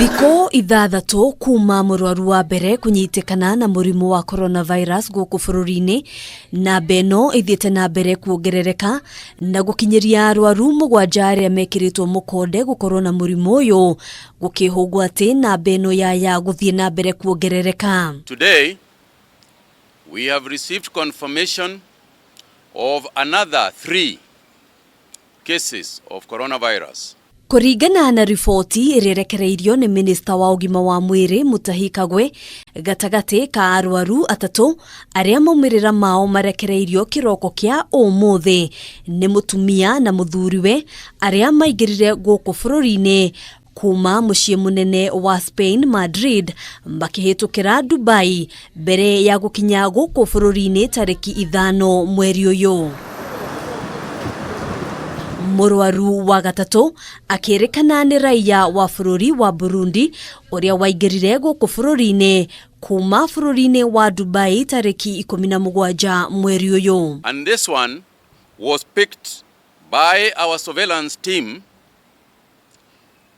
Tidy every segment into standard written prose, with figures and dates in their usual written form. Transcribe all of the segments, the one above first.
Thikũ ithathatũ kuma mũrwaru wa mbere kũnyitĩkana na mũrimũ wa coronavirus gũkũ bũrũri-inĩ, namba ĩno ĩthiĩte na mbere kuongerereka na gũkinyĩria arwaru mũgwanja arĩa mekĩrĩtwo mũkonde gũkorwo na mũrimũ ũyũ, gũkĩhũngwo atĩ namba ĩno yaya gũthiĩ na mbere kuongerereka. Today, we have received confirmation of another 3 cases of coronavirus. Kũringana na riboti ĩrĩa ĩrekereirio nĩ minista wa ũgima wa mwĩrĩ Mutahi Kagwe, gatagatĩ ka arwaru atatũ arĩa maumĩrĩra mao marekereirio kĩroko kĩa ũmũthĩ nĩ mũtumia na mũthuriwe arĩa maingĩrire gũkũ bũrũri-inĩ kuma mũciĩ mũnene wa Spain Madrid makĩhĩtũkĩra Dubai mbere ya gũkinya gũkũ bũrũri-inĩ tarĩki 5 mweri ũyũ. Mũrwaru wa gatatũ akĩrĩkana nĩ raiya wa bũrũri wa Burundi ũrĩa waingĩrire gũkũ bũrũri-inĩ kuma bũrũri-inĩ wa Dubai tarĩki 17 mweri ũyũ. And this one was picked by our surveillance team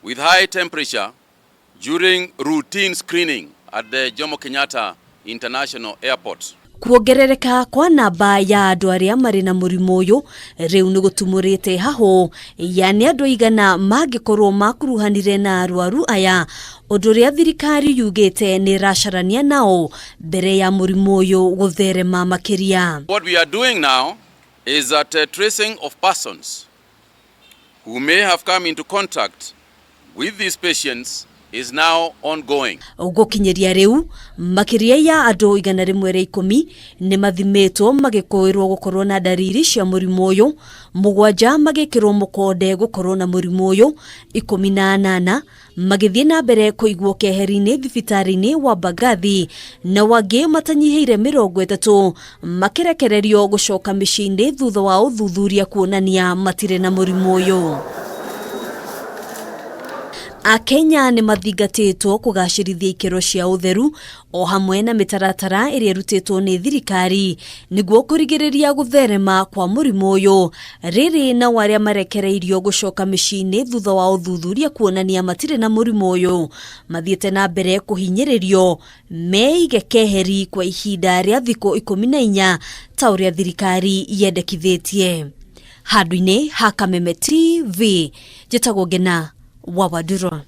with high temperature during routine screening at the Jomo Kenyatta International Airport. Kuongerereka kwa namba ya andũ arĩa marĩ na mũrimũ ũyũ rĩu nĩ gũtumũrĩte hahũ, yani andũ aigana mangĩkorwo makuruhanire na arwaru aya, ũndũ ũrĩa thirikari yugĩte nĩ ĩracarania nao mbere ya mũrimũ ũyũ gũtherema makĩria. What we are doing now is that tracing of persons who may have come into contact with these patients is now ongoing. Gũkinyĩria rĩu makĩria ya andũ 110 nĩ mathimĩtwo magĩkũĩrwo gũkorwo na ndariri cia mũrimũ ũyũ, 7 magĩkĩrwo mũkonde gũkorwo na mũrimũ ũyũ, 18 magĩthiĩ na mbere kũigwo keheri-inĩ thibitarĩ-inĩ wa Mbagathi, na wangĩ matanyihĩire 30 makĩrekererio gũcoka mĩciĩ-inĩ thutha wa ũthuthuria kuonania matirĩ na mũrimũ ũyũ. Akenya nĩ mathingatĩtwo kũgacĩrithia ikĩro cia ũtheru o hamwe na mĩtaratara ĩrĩa ĩrutĩtwo nĩ thirikari nĩguo kũrigĩrĩria gũtherema kwa mũrimũ ũyũ. Rĩrĩ nao arĩa marekereirio gũcoka mĩciĩ-inĩ thutha wa ũthuthuria kuonania matirĩ na mũrimũ ũyũ mathiĩte na mbere kũhinyĩrĩrio meige keheri kwa ihinda rĩa thikũ 14 ta ũrĩa thirikari yendekithĩtie. Handũ-inĩ ha Kameme TV, njĩtagwo Ngena wa Wanduro.